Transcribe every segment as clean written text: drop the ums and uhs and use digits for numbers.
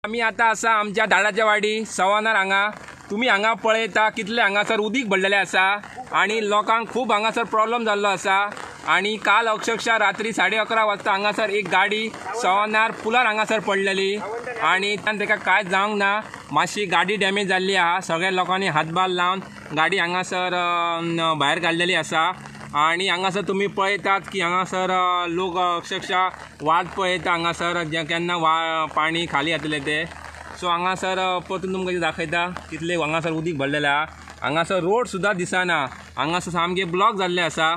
आमी आतां आसा आमच्या दाडाच्या वाडी सवानार हांगा. तुमी हांगा पळयता कितले हांगासर उदीक भरलेले आसा आनी लोकांक खूब हांगासर प्रॉब्लम जाल्लो आसा. आनी काल अक्षरशः रात्री 11:30 वाजता हांगासर एक गाडी सवानार पुलार हांगासर पडलेली आनी ताका कांयच जावंक ना. मातशी गाडी डॅमेज जाल्ली आहा. सगळ्या लोकांनी हातभार लावन गाडी हांगासर भायर काडलेली आसा. आनी हांगासर तुमी पळयतात की हांगासर लोक अक्षरशः वाट पळयता हांगासर केन्ना पाणी खाली जातलें तें. सो हांगासर परतून तुमकां दाखयता कितले हांगासर उदीक भरलेलें आहा. हांगासर रोड सुद्दां दिसना. हांगासर सामके ब्लॉक जाल्ले आसा.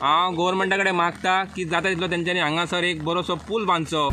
हांव गोवोरमेंटा कडेन मागता की जाता तितलो तेंच्यांनी हांगासर एक बरोसो पूल बांदचो.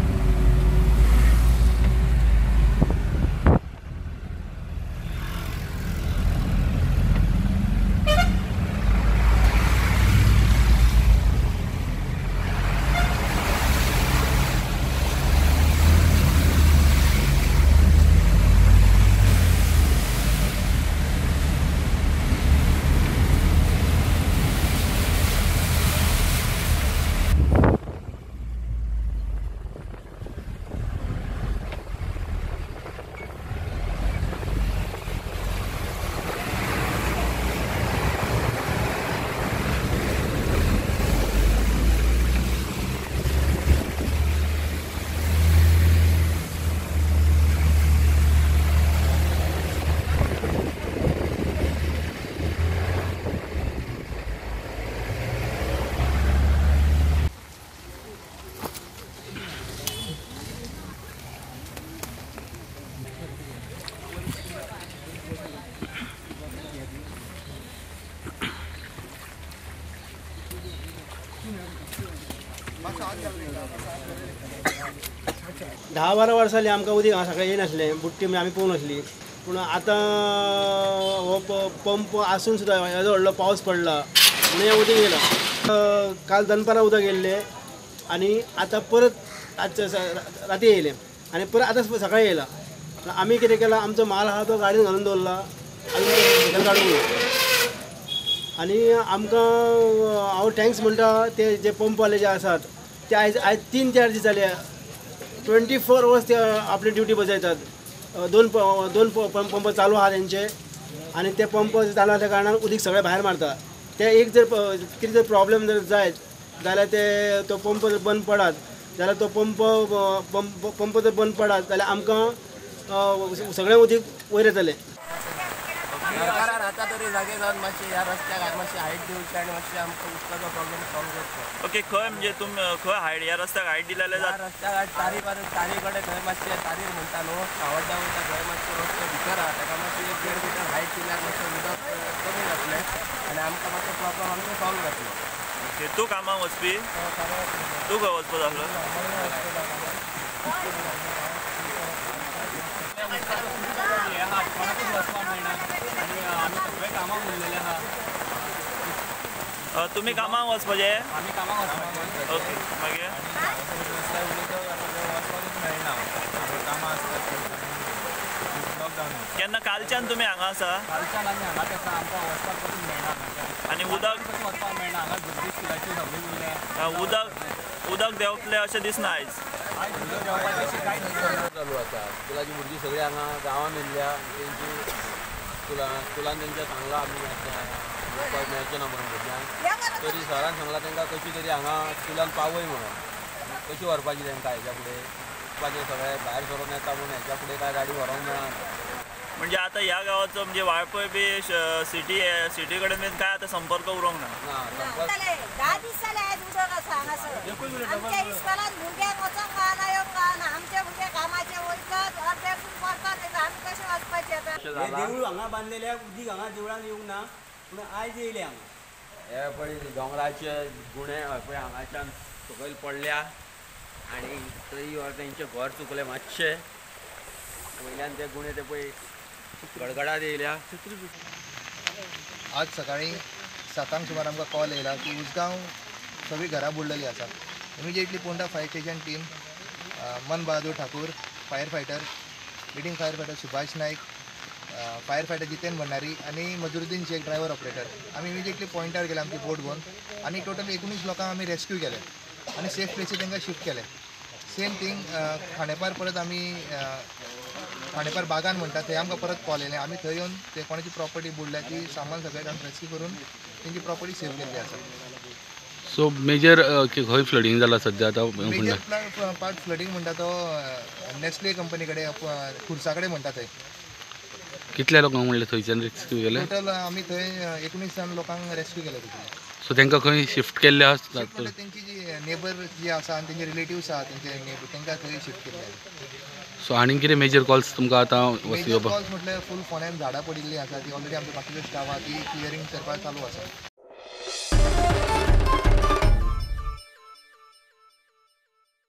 धा 12 वर्सां जालीं आमकां उदीक हांगा सकाळीं येयनासलें, बुडटी म्हणजे आमी पळोवंक नासली. पूण आतां हो पंप आसून सुद्दां येदो व्हडलो पावस पडला म्हणून हें उदीक येयलां. काल दनपारां उदक येयल्लें आनी आतां परत आजच्या राती येयलें आनी परत आतां सकाळीं येयलां. आमी कितें केलां, आमचो माल आहा तो गाडयेन घालून दवरला, आजून काडूंक ना. आनी आमकां हांव thanks म्हणटा ते जे पंपवाले जे आसात ते आयज आयज 3-4 दीस जाले 24 अवर्स ते आपली ड्युटी बजयतात. दोन दोन पंप चालू आहा तेंचे आनी ते पंप चालू आसल्या कारणान उदीक सगळें भायर मारता. ते एक जर कितें जर प्रॉब्लम जर जायत जाल्यार ते तो पंप जर बंद पडत जाल्यार तो पंप पंप पंप जर बंद पडत जाल्यार आमकां सगळें उदीक वयर येतलें. सरकारान आतां तरी जागे जावन मातशें ह्या रस्त्याक मातशी हायट दिवची आनी मातशें आमकां उदकाचो प्रॉब्लम सॉल्व करचो. ओके, खंय म्हणजे तुमी खंय हायट ह्या रस्त्याक हायट दिलेले जाता? रस्त्याक तारी तारी कडेन थंय मातशें तारीर म्हणटा न्हू सावड्डा वयता थंय मातशें रस्तो भितर आहा, ताका मातशें 1-1.5 मिटर हायट दिल्यार मातशें उदक कमी जातलें आनी आमकां मातसो प्रॉब्लम आमचो सॉल्व जातलो. ओके, तूं कामाक वचपी? तूं खंय वचपाचो आसलो? तुमी कामाक वचपाचे? आमी कामाक वचपाचे. ओके, मागीर मेळना कामां आसतात. केन्ना कालच्यान तुमी हांगा आसा? कालच्यान आमी हांगाच आसा. आमकां वचपाक पसून मेळना. आनी उदक वचपाक मेळना. हांगा भुरगीं स्कुलाची सगळीं उरल्या. उदक उदक देंवतलें अशें दिसना आयज? आयज उदक देंवपाचें अशें कांयच दिसना. चालू आसा स्कुलाची भुरगीं सगळीं हांगा गांवांत येयल्या. तेंची स्कुलान तेंच्या सांगलां आमी वचपाक मेळचें ना म्हणून भुरग्यांक, तरी सरान सांगलां तांकां कशी तरी हांगा स्कुलान पावय म्हणून. कशी व्हरपाची तांकां हेच्या फुडें वचपाचें सगळें भायर सरून येता म्हणून हेच्या फुडें कांय गाडी व्हरोंक मेळना. म्हणजे आतां ह्या गांवाचो म्हणजे वाळपय बी सिटी सिटी कडेन बीन काय आतां संपर्क उरोंक ना? संपर्क 10 दीस जाले आयज उदक आसा हांगासर. आमच्या इस्कोलान भुरग्यांक वचोंक गावना, येवंक गावना. आमचे भुरगे कामाचे वयतात, अर्द्यासून परतात येता. आमी कशें वचपाचें आतां? देवूळ हांगा बांदलेलें उदीक हांगा देवळान येवंक ना, पूण आयज येयलें हांगा. हे पळय दोंगराचे गुणे पळय हांगाच्यान सकयल पडल्या आनी थंय तेंचें घर चुकलें मातशें, वयल्यान ते गुणे ते पळय गडगडात येयल्या. आज सकाळी 7 सुमार आमकां कॉल येयला की उसगांव सगळीं घरां बुडलेलीं आसा. Immediately Ponda fire station team, Man Bahadur Thakur fire fighter, leading fire fighter Subhash Naik, fire fighter Jiten Bhandari आनी मजुरुद्दीन शेख ड्रायव्हर ऑपरेटर, आमी इमिजिएटली पॉयंटार गेले आमची बोट घेवन आनी टोटल 19 लोकांक आमी रेस्क्यू केले आनी सेफ प्लेसी तांकां शिफ्ट केले. सेम थींग खांडेपार परत आमी खांडेपार बागान म्हणटा थंय आमकां परत कॉल येयले. आमी थंय येवन ते कोणाची प्रॉपर्टी बुडल्या ती सामान सगळें काडून रेस्क्यू करून तेंची प्रॉपर्टी सेव केल्ली आसा. सो मेजर खंय फ्लडींग जाला सद्या आतां? मेजर पार्ट फ्लडींग म्हणटा तो नेस्ले कंपनी कडेन, खुर्सा कडेन म्हणटा थंय. कितल्या लोकांक म्हणलें थंयच्यान रेस्क्यू केलें? टोटल आमी थंय 19 जाण लोकांक रेस्क्यू केले तितून. सो तांकां खंय शिफ्ट केल्ले आसा? तेंची जी नेबर जी आसा आनी तेंचे रिलेटिव्स आसा तेंचे नेबर तांकां थंय शिफ्ट केल्ले. सो आनी कितें मेजर कॉल्स तुमकां आतां मेजर कॉल्स म्हटल्यार फूल फोंड्यान झाडां पडिल्लीं आसा ती ऑलरेडी आमचे बाकीचे स्टाफ आसा ती क्लियरींग करपाक चालू आसा.